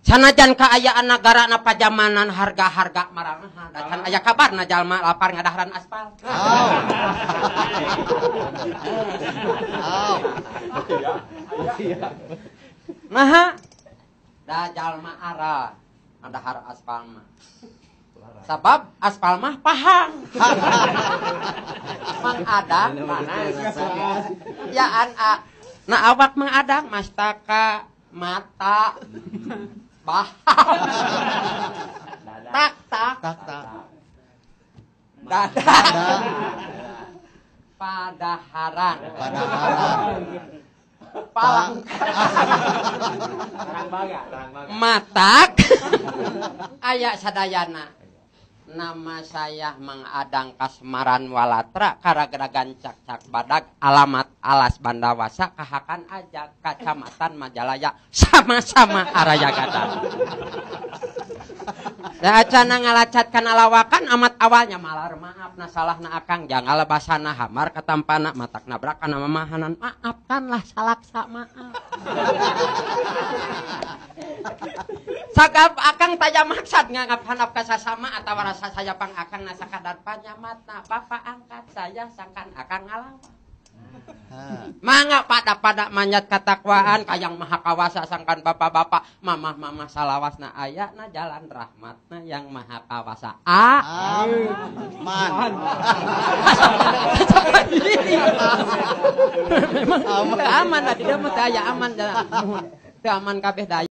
Sanajan kaayaan nagara na pajamanan harga-harga maramahal. Da can aya kabarna jalma lapar ngadaharan aspal. Naha? Da jalma ara ngadahar aspal mah. Sabab aspal mah pahang. Mang Adang panas. Ya an a. Na awak Mang Adang mastaka mata bahang. Tak tak tak tak. Dada. Padaharan. Padaharan. Palang. Matak. Aya sadayana. Nama saya Mang Adang Kasmaran Walatra Karageragan Cakcak Badag alamat Alas Bandawasa Kahakan Aja Kacamatan Majalaya sama-sama Araya Gadang. Saacana ngalacat kana lawakan amat awalnya malar maaf na salahna akang jangan lebasana hamar katampana matak nabrak kana mamahanan maafkanlah salaksa maaf. Sagap akang taya maksad nganggap hanap kasasama atau rasa saya pang akang nasa kadar panyamatna bapak angkat saya sangkan akang ngalawan. Mangga pada manjat katakwaan kayang maha kawasa sangkan bapak-bapak mamah-mamah salawasna aya na jalan rahmatna yang maha kawasa. Aman. Memang aman lah tidak mah aya aman teu aman kabeh da.